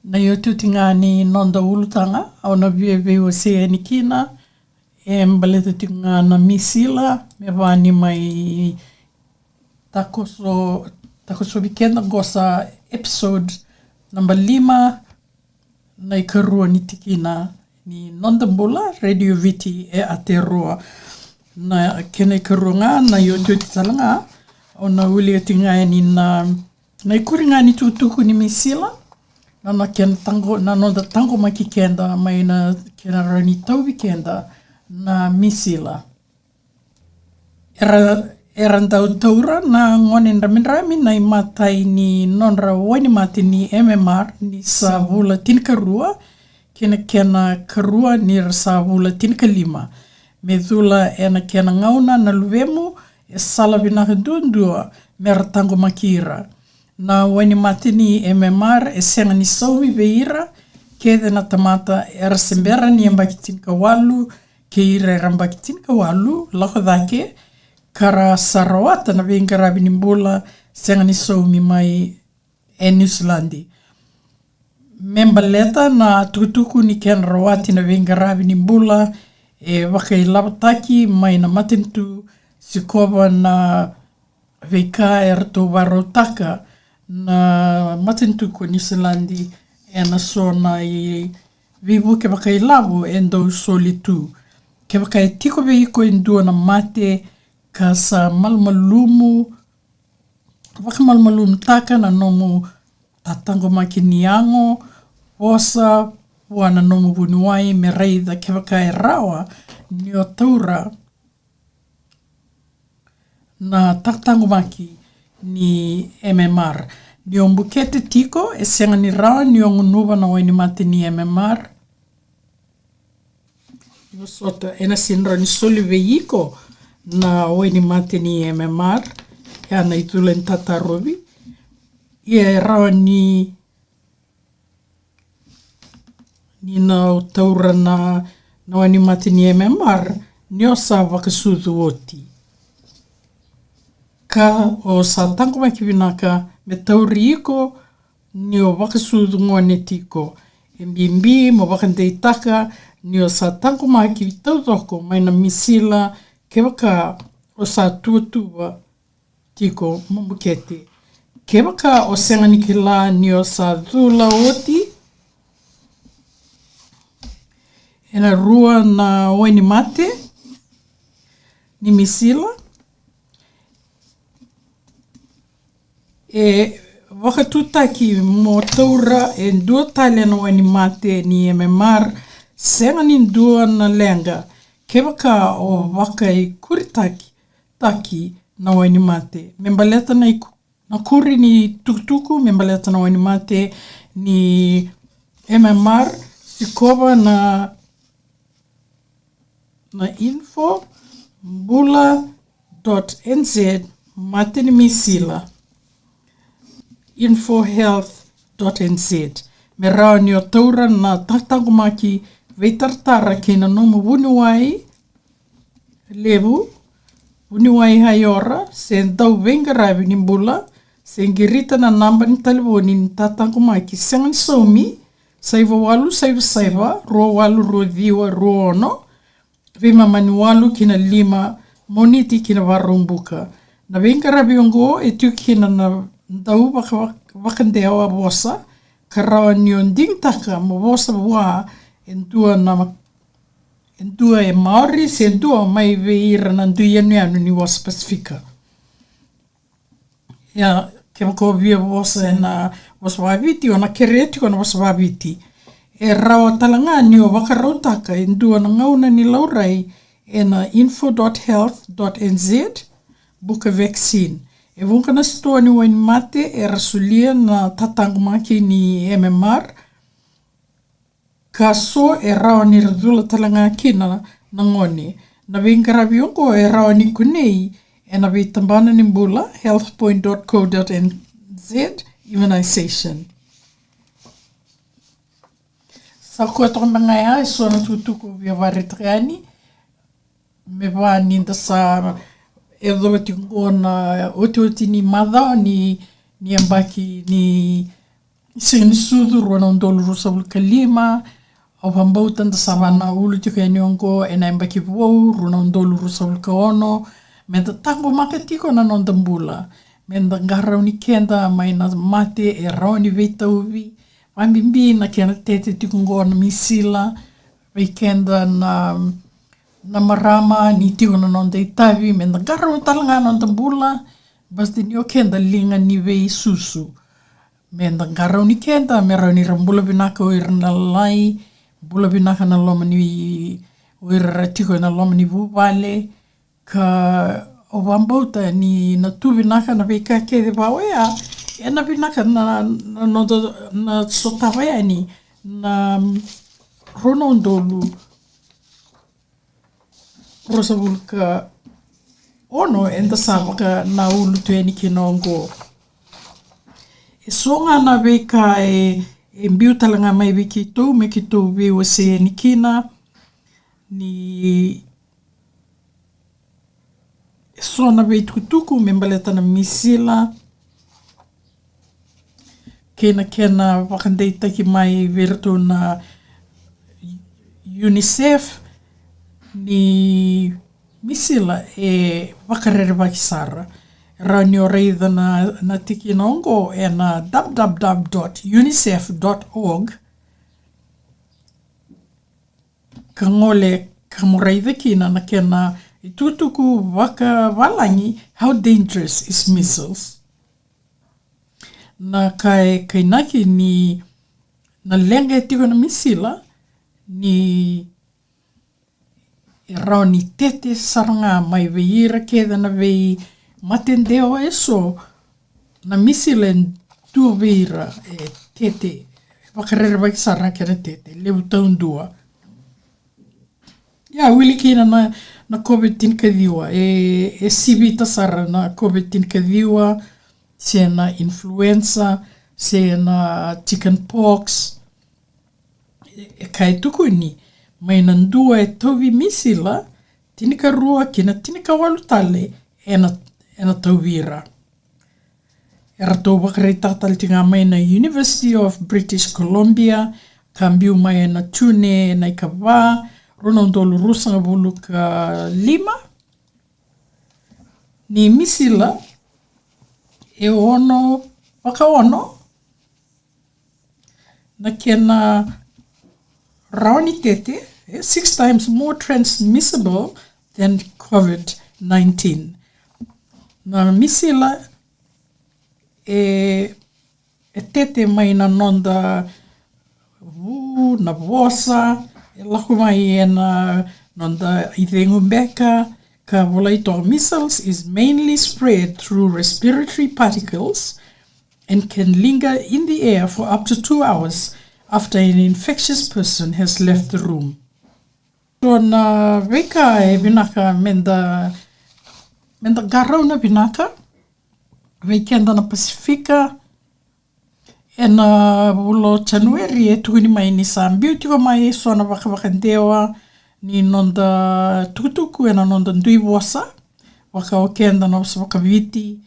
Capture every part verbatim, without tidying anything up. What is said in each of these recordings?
Na iotioti ga ni noda ulutaga au na via veiwasei yani kina e baleta tiko ga na misila, me vaka ni mai takoso, takosovi keda qo sa episode namba lima, na ikarua ni tikina ni Noda Bula Radio Viti e Aotearoa. Na kena ikarua ga, na iotioti tale ga, au na wilika tiko ga yani na, na ikuri ga ni tukutuku ni misila, na, na kena taqo, na noda taqomaki keda mai na kena rawa ni tauvi keda na misila. Era, era dau taura na gone dramidrami na imatai ni nodra wainimate ni M M R ni sa vula tinikarua kei na kena karua ni ra sa vula tinikalima. Me cula ena kena gauna na luvemu, e sala vinaka duadua me ra taqomaki ira. Na wainimate ni M M R e sega ni saumi vei ira kece na tamata era se bera ni yabaki tinikawalu kei ira era yabaki tinikawalu lako cake, ka ra sa rawata na veiqaravi ni bula sega ni saumi mai e Niusiladi. Me baleta na tukutuku ni kena rawati na veiqaravi ni bula, e vakailavotaki mai na matanitu, sikova na veika e ratou varautaka na matanitu ko Niusiladi ena so na iveivuke vakailavo e dau soli tu. Kevaka e tiko vei iko e dua na mate ka sa malumalumu, vakamalumalumutaka na nomu tataqomaki ni yago, vosa vua na nomu vuniwai me raica kevaka e rawa ni o taura na tataqomaki ni M M R. Ni o bukete tiko, e sega ni rawa ni o gunuva na wainimate ni M M R. Ni o sota, ena sega ni rawa ni soli vei iko na wainimate ni M M R, ya na icula ni tatarovi. Ia e rawa ni ni na o taura na, na wainimate ni M M R ni o sa vakasucu oti. Ka o sa taqomaki vinaka me tauri iko ni o vakasucu gone tiko. E bibi mo vakadeitaka ni o sa taqomaki taucoko mai na misila kevaka o sa tuvatuva tiko mo bukete. Kevaka o sega ni kila ni o sa cula oti ena rua na wainimate ni misila, e vakatutaki mo taura e dua tale na wainimate ni M M R, sega ni dua na leqa, kevaka o vakaikuritaki taki na wainimate. Me baleta na iku-, na ikuri ni tukutuku me baleta na wainimate ni M M R, sikova na, na info bula dot N Z, mate ni misila, info health dot N Z. Me rawa ni o taura na tataqomaki veitaratara kei na nomu vuniwai levu, vuniwai yayora, se dau veiqaravi ni bula, se qirita na naba ni talevoni ni tataqomaki sega ni saumi, saiva walu saiva saiva, rua walu rua ciwa rua ono. Veimama ni walu ki na lima Moniti ki na Vakaraubuka. Na veiqaravi oqo e tiko kina na dau vaka-, vaka-, vakadewa vosa, ka rawa ni o digitaka mo vosa vua e dua na ma-, e dua e Maori se dua mai vei ira na dui yanuyanu ni vosa Pasifika. Ia, kevaka o via vosa ena vosa vakaviti, o na kerea tiko na vosa vakaviti. E rawa tale ga ni o vakarautaka e dua na gauna ni laurai ena info dot health dot N Z, buka vaccine. E vuqa na sitoa ni wainimate era solia na tataqomaki ni M M R, ka so e rawa ni ra cula tale ga kina na gone. Na veiqaravi oqo e rawa ni kunei ena veitabana ni bula, health point dot co dot N Z, immunization. Sa koya toka beka ga ya e so na tukutuku via vakaraitaka yani. Me vaka ni da sa yacova tiko qo na otioti ni macawa ni, ni yabaki ni Siga ni sucu rua na udolu ruasagavulu ka lima. Au vakabauta da sa vakaulu tiko yani oqo ena yabaki vou rua na udolu ruasagavulu ka ono, me da taqomaka tiko na noda bula, me da qarauni keda mai na mate e rawa ni veitauvi, vakabibi na kena tete tiko oqo na misila vei keda na, na marama, ni tiko na noda itavi, me da qarauni tale ga na noda bula, baleta ni o keda liga ni veisusu. Me da qarauni keda me rawa ni ra bula vinaka o ira na lalai, bula vinaka na loma ni, o ira ra tiko ena loma ni vuvale, ka au vakabauta ni na tu vinaka na veika kece vaka oya, ena vinaka na, na noda, na sotava yani na rua na udolu ruasagavulu ka ono eda sa vaka na ulu tu yani kina oqo. E so ga na veika e, e biu tale ga mai vei keitou me keitou veiwasei yani kina, ni e so na veitukutuku me baleta na misila kei na kena vakadeitaki mai vei iratou na UNICEF, ni misila e vakarerevaki sara. E rawa ni o raica na, na tikina oqo ena www dot unicef dot org. Ka gole ka mo raica kina na kena itukutuku vakavalagi, how dangerous is measles. Na ka e kainaki ni na leqa e tiko na misila, ni e rawa ni tete sara ga mai vei ira kece na veimate dewa e so, na misila e dua vei ira e tete, vakarerevaki sara na kena tete, levu taudua. Ia, wili kina na, na COVID tinikaciwa, e, e sivita sara na COVID tinikaciwa, se na influenza, se na chicken pox. E, e ka e tukuni, mai na dua e tauvi misila, tinikarua ki na tinikawalu tale ena, ena tauvi ira. Eratou vakaraitaka tale tiko ga mai na University of British Columbia, ka biu mai ena June ena ikava, rua na udolu ruasagavulu ka lima, ni misila e ono, vakaono na kena rawa ni tete, e, six times more transmissible than COVID nineteen. Na misila e, e tete mai na noda vu, na vosa, e lako mai ena noda icegu beka, ka volai toka, measles is mainly spread through respiratory particles and can linger in the air for up to two hours after an infectious person has left the room. So na veika e vinaka me da, me da qarauna vinaka vei keda na Pasifika. Ena vula o Janueri e tukuni mai ni sa biu tiko mai e so na vakavakadewa ni noda tukutuku ena noda dui vosa, vaka o keda na vosa vakaviti,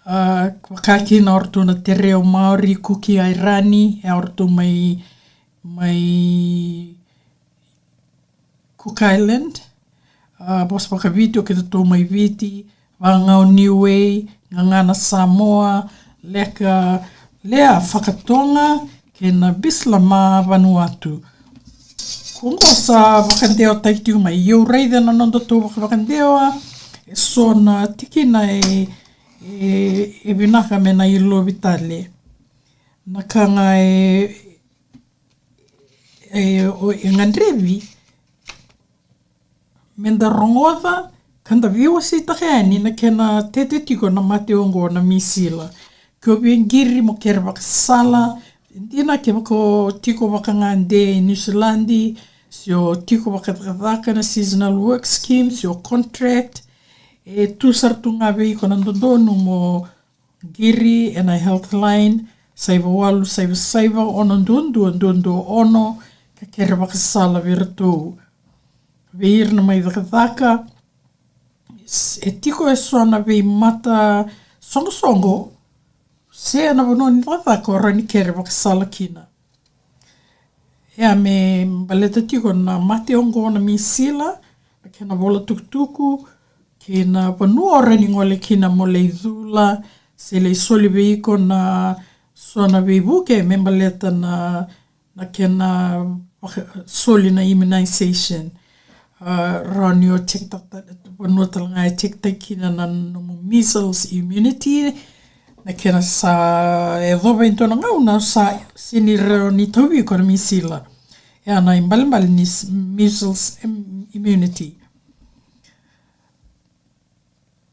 a, vaka kina o ratou na Te Reo Maori, Kuki Airani, e o ratou mai, mai Cook Island, a, vosa vakaviti o kedatou mai Viti, vagau Niue, gagana Samoa, leka, lea Fakatoga, kei na Bislama Vanuatu. Ko qo sa vakadewataki tiko mai, ia au raica na nodatou vakavakadewa e so na tikina e, e, e vinaka me na ilovi tale. Na ka ga e, e, o, e gadrevi me da rogoca ka da veiwaseitaka yani na kena tete tiko na mate oqo na misila. Ke o via qiri mo kere vakasala, dina kevaka o tiko vakagade e Niusiladi, se o tiko vakacakacaka na seasonal work scheme, se o contract, e tu sara tu ga vei iko na dodonu mo qiri ena Healthline, saiva walu saiva saiva ono dua dua dua dua ono, ka kere vakasala vei iratou. Vei ira na mai cakacaka, e tiko e so na veimata soqosoqo, se na vanua ni cakacaka o rawa ni kere vakasala kina. Ia me baleta tiko na mate oqo na misila, na kena vola tukutuku, kei na vanua o rawa ni gole kina mo lai cula, se lai soli vei iko na so na veivuke me baleta na, na kena vaka-, soli na immunization. A, rawa ni o check-taka, vanua tale ga e check-taki kina na nomu measles immunity, na kena sa yacova e dua na gauna sa sega ni rawa ni tauvi iko na misila. Ia na ibalebale ni s-, measles im-, immunity.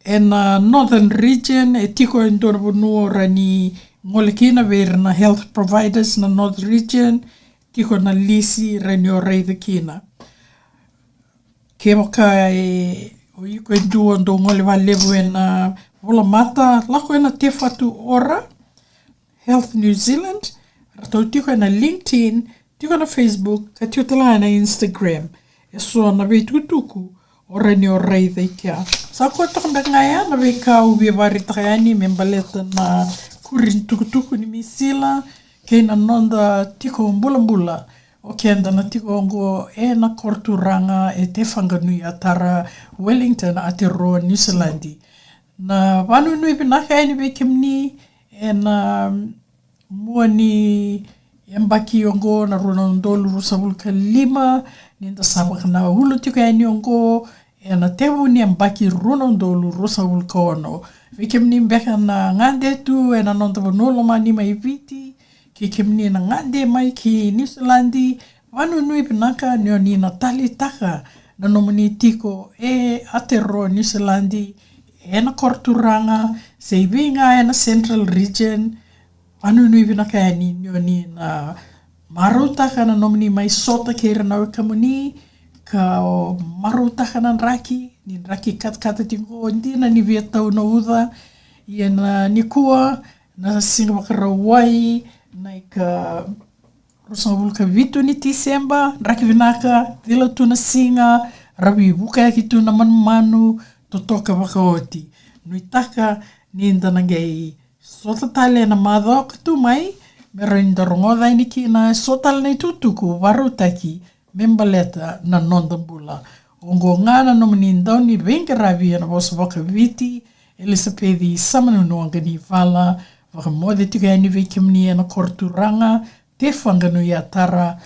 Ena Northern Region, e tiko e dua na vanua o rawa ni gole kina vei ira na health providers na North Region, tiko na lisi rawa ni o raica kina. Kevaka e, o iko e dua dau gole vakalevu ena volamata, lako ena Te Whatu Ora, Health New Zealand, ratou tiko ena LinkedIn, tiko na Facebook, ka tiko tale ga na Instagram. E so na veitukutuku o rawa ni o raica i kea. Sa koya toka beka ga ya na veika au via vakaraitaka yani me baleta na kuri ni tukutuku ni misila, kei na noda tiko bulabula o keda na tiko oqo ena koroturaga e Te Whanganui-a-Tara, Wellington, Aotearoa Niusiladi. Na vakanuinui vinaka yani vei kemuni ena mua ni yabaki oqo na rua na udolu ruasagavulu ka lima, ni da sa vakanaulu tiko yani oqo ena tevu ni yabaki rua na udolu ruasagavulu ka ono. Vei kemuni beka na gade tu ena noda vanua lomani mai Viti, kei kemuni na gade mai ki Niusiladi, vakanuinui vinaka ni o ni na taleitaka na nomuni tiko e Aotearoa Niusiladi, ena koroturaga, se i vei ga ena Central Region. Vakanuinui vinaka yani ni o ni na marautaka na nomuni mai sota kei ira na wekamuni, ka o marautaka na draki, ni draki katakata tiko, dina ni via tau na uca. Ia na nikua, na Siga Vakarauwai, na ika ruasagavulu ka vitu ni Tiseba, draki vinaka, cila tu na siga, ra veivukayaki tu na manumanu, totoka vakaoti. Nuitaka ni da na qai sota tale ena macawa ka tu mai, me rawa ni da rogoca yani kina e so tale na itukutuku vakarautaki me baleta na noda bula. Oqo ga na nomuni dauniveiqaravi ena vosa vakaViti, Elisapeci Samanunu Waqanivala, vakamoce tiko yani vei kemuni ena koroturaga Te Whanganui-a-Tara,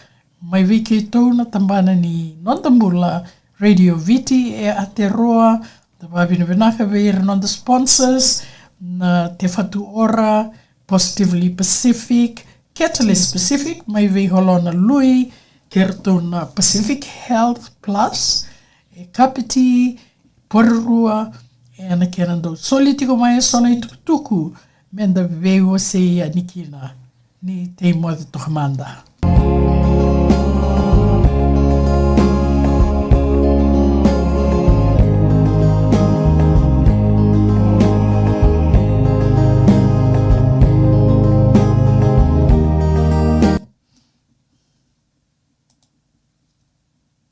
mai vei keitou na tabana ni Noda Bula Radio Viti e Aotearoa. Da vakavinavinaka vei ira noda sponsors, na Te Whatu Ora, Positively Pacific, Catalyst Pacific, mai vei Holona Lui, kei ratou na Pacific Health Plus, e Kapiti, Porirua, ena kena dau soli tiko mai e so na itukutuku me da veiwasei yani kina. Ni tei moce toka mada.